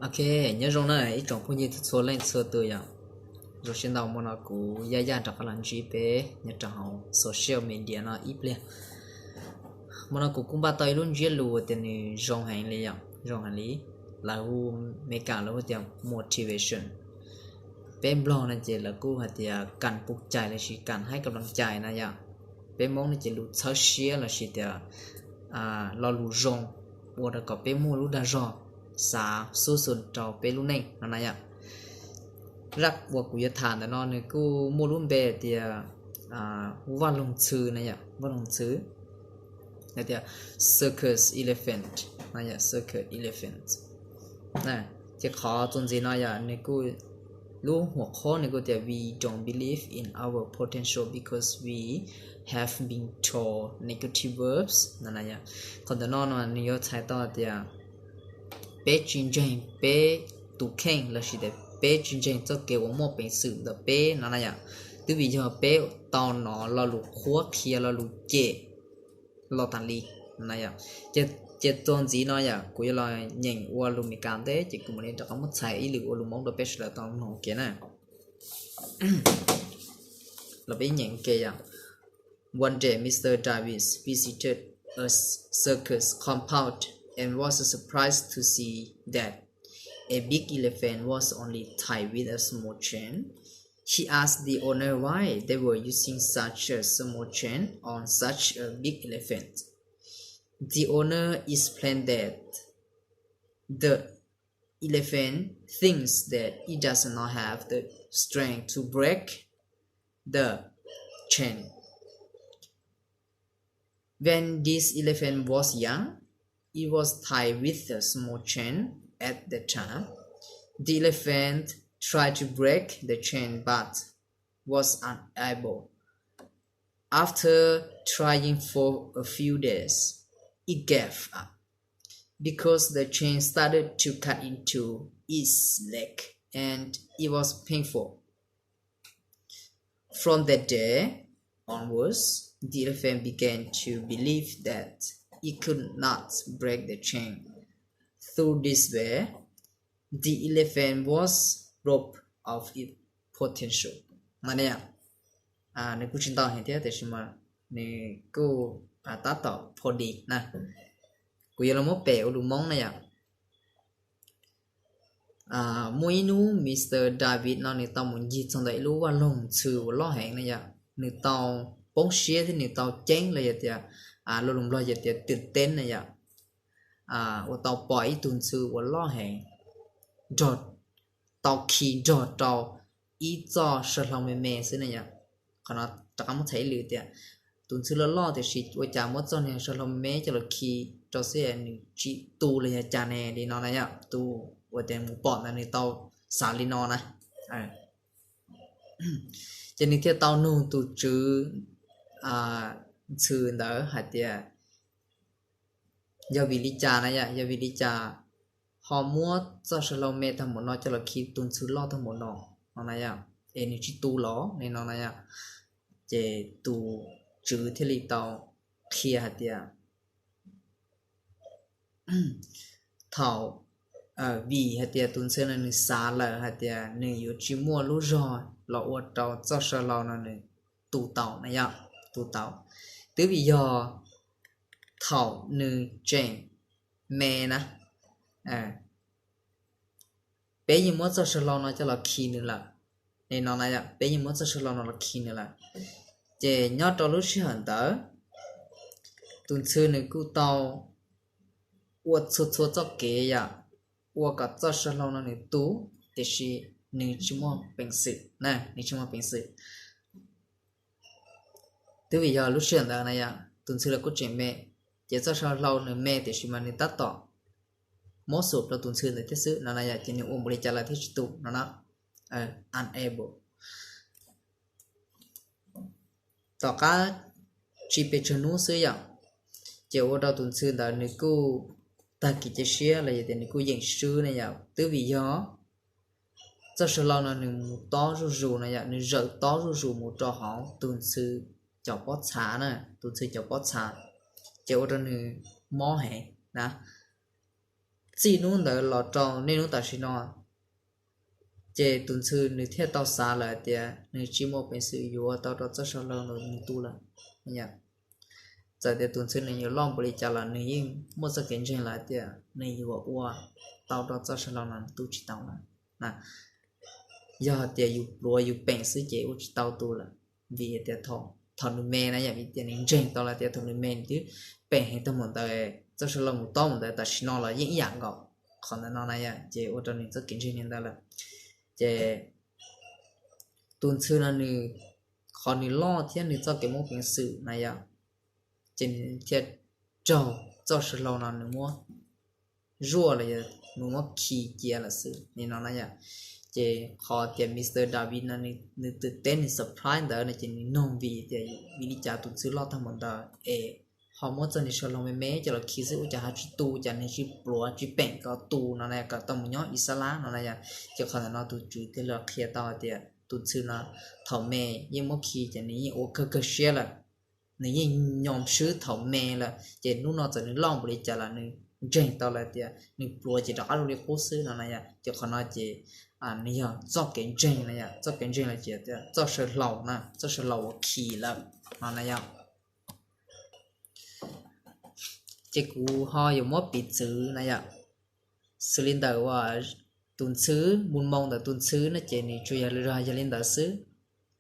Ok, nyob zoo na ib tsoom phooj ywg txhua leej txhua tus yom. Zoo siab ntau, hmo no kuv yaj yaj rov qab los ntsib peb nyob rau hauv social media no ib pliag. Hmo no kuv kuj npaj tau ib lub ntsiab lus tias nws zoo heev li yom, zoo heev li. Lawv hu, Meskas lawv hu tias motivation. Peb Nplog no ces lawv kuj hais tias kam pum cai lossis kam haib kam loo cai na yom. Peb Hmoob no ces lus txhawb siab lossis tias lo lus zoo ua rau kom peb muaj lub dag zog xav xub xus rau peb lub neej no na yom. Zaj uas kuv yuav tham ntawm no nws kuj muaj lub npe tias Vaj Loog Ntxhw na yom, Vaj Loog Ntxhw. Hais tias circus elephant, circus elephant. Ces qhov txuas ntxiv no yom, nws kuj, lub huam qhob nws kuj tias we don't believe in our potential because we have been told negative words no na yom. Qhov ntawm no no nws yuav txhais tau tias peb tsis ntseeg peb tus kheej lossis tias peb tsis ntseeg txoj kev uas muaj peev xwm ntawm peb no na yom. Twb vim yog peb tau hnov lo lus qhuab qhia, lo lus cem los tas li no na yom. Ces txuas ntxiv no yom, kuv yuav los nyeem ua lus Meskas ntej ces kuv mam li rov qab muab txhais ib lwm ua lus Hmoob rau peb sawv daws tau mloog ua ke na. Los peb nyeem ua ke yom. One day, Mister Davis visited a circus compound and was surprised to see that a big elephant was only tied with a small chain. He asked the owner why they were using such a small chain on such a big elephant. The owner explained that the elephant thinks that it does not have the strength to break the chain. When this elephant was young, it was tied with a small chain at the time. The elephant tried to break the chain but was unable. After trying for a few days, it gave up because the chain started to cut into its leg and it was painful. From that day onwards, the elephant began to believe that it could not break the chain. Through this way, the elephant was robbed of its potential. Nws kuj tsis ntau heev thiab tiam sis mas nws kuj tab tom pha di na. Kuv yuav los muab pem ua lus Hmoob na yom. Muaj ib hnub Mister David no nws tau mus ncig txog ntawm ib lub vaj loog ntxhw uas loj heev na yom. Nws tau poob siab thiab nws tau ceeb los yog tias lo lus Nplog yog tias twm teeb na yom, uas tau pom ib tug ntxhw uas loj heev, nrog, tau khi nrog rau ib txoj saw hlau me me xwb na yom. Qhov no rov qab muab txhais ib lwm tias tus ntxhw loj loj tiam sis ua cas muab txoj niag saw hlau me me coj los khi rau xwb es nws tsis tu los yog cas ne li no na yom. Tus uas tias mus pom ntawd nws tau xav li no na. Ces nws thiaj tau nug tus tswv ntxhw ntawd hais tias yog vim li cas na yom, yog vim li cas ho muab txoj saw hlau me tag npaum no coj los khi tus ntxhw loj tag npaum no, no na yom, es nws tsis tu los ne no na yom. Ces tus tswv thiaj li tau qhia hais tias thaum, vim hais tias tus ntxhw no nws xav lawm hais tias nws yuav tsis muaj lub zog los ua rau txoj saw hlau no nws tu tau na yom, tu tau. Twb vim yog thaum nws tseem me na, peb yeej muab txoj saw hlau no coj los khi nws lawm, ne no na yom, peb yeej muab txoj saw hlau no los khi nws lawm. Ces nyob rau lub sij hawm ntawd, tus ntxhw nws kuj tau ua txhua txhua txoj kev yom, ua kom txoj saw hlau no nws tu, tiam sis nws tsis muaj peev xwm na, nws tsis muaj peev xwm. Twb vim yog lub sij hawm ntawd na yom, tus ntxhw los kuj tseem me, ces txoj saw hlau nws me tiam sis mas nws tab tom mob xum rau tus ntxhw ntawd thiab xwb no na yom, ces nws ua npaum li cas lawm thiaj tsis tu no na. Unable. Tom qab tsis pes tsawg hnub xwb yom, ces ua rau tus ntxhw ntawd nws kuj tag kev cia siab los yog tias nws kuj yeem swb na yom. Twb vim yog txoj saw hlau no nws mus tob zuj zus no yom, nws zawm tob zuj zus mus rau hauv tus ntxhw cov pob txha na, tus ntxhw cov pob txha, ces ua rau nws mob heev na. txij hnub ntawd los rau niaj hnub tam sim no, ces tus ntxhw nws thiaj tau xav lawm tias nws tsis muaj peev xwm yuav tau rau txoj saw hlau ntawd nws tu lawm. Txawm tias tus ntxhw nws yuav loj npaum li cas los nws yeej muaj txoj kev ntseeg lawm tias nws yuav ua tau rau txoj saw hlau no tu tsis tau lawm. Yog tias yus pluav yus peem xwb ces ua tsis tau tu lawm, vim tias thaum nws me na yom, vim tias nws ntseeg tau lawm tias thaum nws me nws twb peem heev tag mus ntawd, txoj saw hlau mus tob mus ntawd tam sim no los yeej ib yam nkaus. Qhov ntawm no na yom, ces ua rau nws txoj kev ntseeg li ntawd lawm. Ces tus ntxhw no nws, qhov nws loj thiab nws txoj kev muaj peev xwm na yom, ces nws thiaj raug txoj saw hlau no nws muab zuaj los yog nws muab khi cia lawm xwb li no na yom. Ces qhov tias Mr David no nws twb teb nws surprise ntawd no ces nws noog vim tias vim li cas tus ntxhw loj tag mus ntawd es ho muab txoj niag saw hlau me me coj los khi xwb, ua cas ho tsis tu, cas nws tsis pluav tsis peem kom tu no na, kom tau mus nyob ib sab lab no na yom. Ces qhov ntawm no tus tswv thiaj li qhia tau hais tias tus ntxhw no thaum me yeej muab khi ces nws yeej ua kawg kawg siab lawm, nws yeej nyoo swb thaum me lawm, ces hnub no txawm nws loj npaum li cas los nws ntseeg tau lawm tias nws pluav ces rov qab zoo li qub xwb no na yom. Ces qhov no ces nws yog txoj kev ntseeg na yom, txoj kev ntseeg los ces txoj saw hlau na, txoj saw hlau uas khi lawm no na yom. Ces kuv ho yuav muab piv txwv na yom, xws li ntawm uas tus ntxhw, mus moo ntawm tus ntxhw no ces nws tsuas yog, yog li ntawd xwb.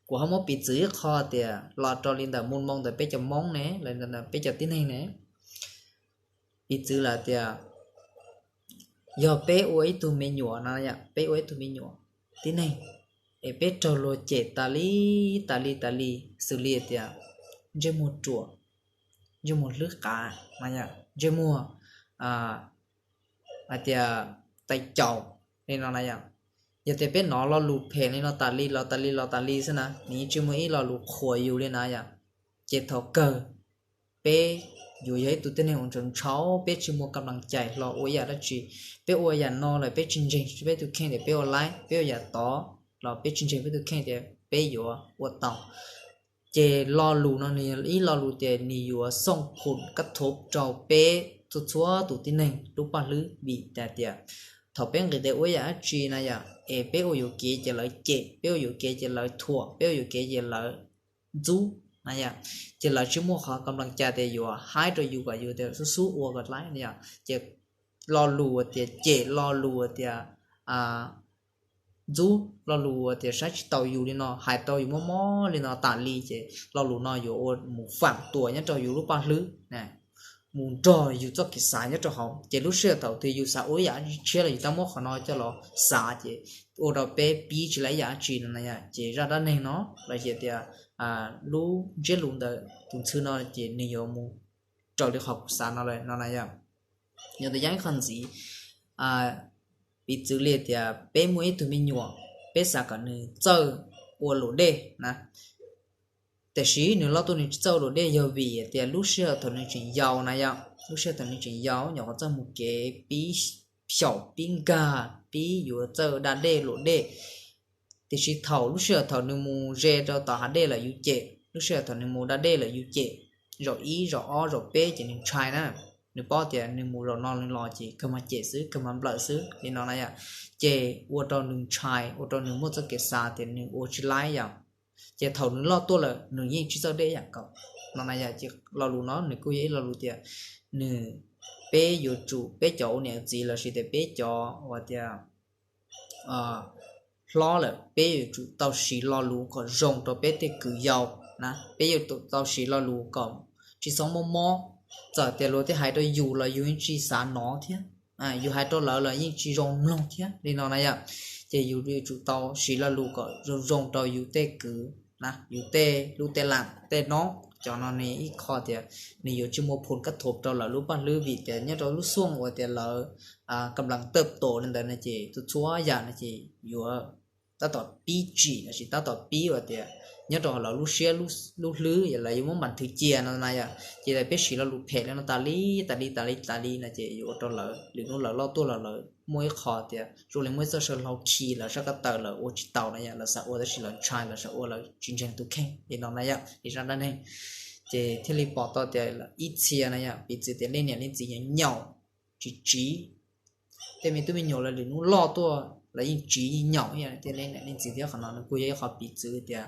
Kuv ho muab piv txwv ib qho tias los rau li ntawm mus moo ntawm peb cov Hmoob ne, los ntawm peb cov tib neeg ne. Piv txwv lawm tias yog peb ua ib tug me nyuam no, peb ua ib tug me nyuam tib neeg es peb raug luag cem tas li, tas li, tas li, xws li tias ntsej muag ruam, ntsej muag hlwb qav, ntsej muag hais tias tais caus li no na yom. Yog tias peb hnov lo lus phem li no tas li los tas li los tas li xwb na, nws yeej tsis muaj ib lo lus qhuas yus li na yom. Ces thaum kawg peb yuav yog ib tug tib neeg uas ntshaus ntshaus, peb tsis muaj kam lam cais hlo ua ib yam dab tsi. Peb ua yam no lawm peb tsis ntseeg peb tus kheej tias peb ua laib, peb ua yam tod los peb tsis ntseeg peb tus kheej tias peb yuav ua tau. Ces lo lus no nws yog ib lo lus tias nws yuav xooj phum kab thuv rau peb txhua txhua tus tib neeg lub paj hlwb vim tias thaum peb nqis tes ua yam dab tsi na yom, es peb ua yuam kev ces lawv cem, peb ua yuam kev ces lawv thuam, peb ua yuam kev ces lawv ntxub na yom. Ces lawv tsis muaj qhov kam lam cais tias yuav haib rau yus kom yus tias xub xub ua kom laib na yom. Ces lo lus tias cem, lo lus tias ntxub, lo lus tias saib tsis taus yus li no, hais tau yus mob mob li no tas li, ces lo lus no yuav ua mus fam tuas nyob rau yus lub paj hlwb, mus nrog yus txoj kev xav nyob rau hauv. Ces lub sij hawm thaum twg yus xav ua ib yam dab tsi tshiab los yus tau muab qhov no coj los xav ces ua rau peb pib tsis laib ib yam dab tsi no na yom. Ces zaj dab neeg no los yog tias lub ntsiab lus ntawm tus ntxhw no ces nws yuav mus raws li qhov kuv xav no lawm no na yom. Yog tus yeej ib qho ntxiv, piv txwv li tias peb muaj ib tug me nyuam, peb xav kom nws txawj ua luam dej na, tiam sis nws loj tuaj nws tsis txawj ua luam dej yog vim tias lub sij hawm thaum nws tseem yau na yom, lub sij hawm thaum nws tseem yau nyuam qhuav txawj mus kev pib xyaum pib nkag pib yuav txawj da dej luam dej. Tiam sis thaum lub sij hawm thaum nws mus ze rau tom hav dej lawm yus cem, lub sij hawm thaum nws mus da dej lawm yus cem, zaum ib zaum ob zaum peb ces nws ntshai na. Nws paub tias nws mus zaum no nws los ces kawg mas cem xwb, kawg mas nplawm xwb li no na yom. Ces ua rau nws ntshai, ua rau nws muaj txoj kev xav tias nws ua tsis laib yom. Ces thaum nws loj tuaj lawm nws yeej tsis txawj dej ib yam nkaus no na yom. Ces lo lus no nws kuj yog ib lo lus tias nws, peb yuav tsum, peb cov ua niam txiv lossis tias peb cov uas tias hlob lawm peb yuav tsum tau siv lo lus kom zoo rau peb tej kwv yau na. Peb yuav tsum tau siv lo lus kom tsis txhob mob mob. Txawm tias luag tej hais rau yus los yus yeej tsis xav hnov thiab, yus hais rau lawv los yeej tsis zoo mloog thiab li no na yom. Ces yus yuav tsum tau siv lo lus kom zoo zoo rau yus tej kwv na, yus tej lub tej lam tej no. Cov no nws ib qho tias nws yuav tsis muaj phum kab thuv rau lawv lub paj hlwb vim tias nyob rau lub xuaj uas tias lawv kam lam tawm tom li ntawd no ces txhua txhua yam no ces yuav tab tom pib tsim lossis tab tom pib uas tias nyob rau lawv lub siab lub hlwb lawv yuav muab npas thwv cia no na yom. Ces peb siv lo lus phem li no tas li tas li tas li tas li no ces yuav ua rau lawv lwm hnub lawv loj tuaj los lawv muaj ib qho tias zoo li muaj ib txoj saw hlau khi lawv sab ko taw lawv ua tsis tau na yom, lawv xav ua tab sis lawv ntshai, lawv xav ua lawv tsis ntseeg tus kheej li no na yom. Li zaj dab neeg ces thiaj li pom tau tias ib txhia na yom, piv txwv tias leej niam leej txiv nyaum nyaum tsis tsiv, tej me tub me nyuam lawv lwm hnub loj tuaj lawv yeej tsiv yeej nyaum ib yam li tej leej niam leej txiv thiab. Qhov no nws kuj yog ib qho piv txwv tias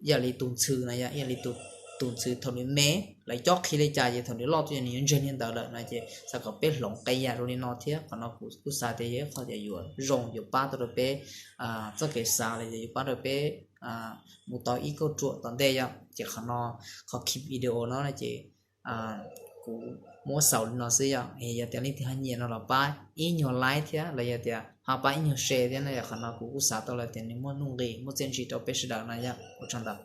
ib yam li tus ntxhw no yog ib yam li tus ntxhw thaum nws me lawv cob qhia li cas ces thaum nws loj tuaj yog nws yuav ntseeg li ntawd lawm no ces xav kom peb hloov qee yam zoo li no thiab. Qhov no kuv kuj xav tias yog ib qho tias yuav zoo yuav pab tau rau peb txoj kev xav los yog yuav pab rau peb mus tau ib kauj ruam tom ntej yom. Ces qhov no, qhov clip video no ces kuv muab xaus li no xwb yom. Yog tias leej twg ho nyiam no los pab ib nyuag like thiab los yog tias ho pab ib nyuag share thiab no yom. Qhov no kuv kuj xav tau lawm tias nws muaj nuj nqis muaj txiaj ntsig rau peb sawv daws no yom. Ua tsaug ntau.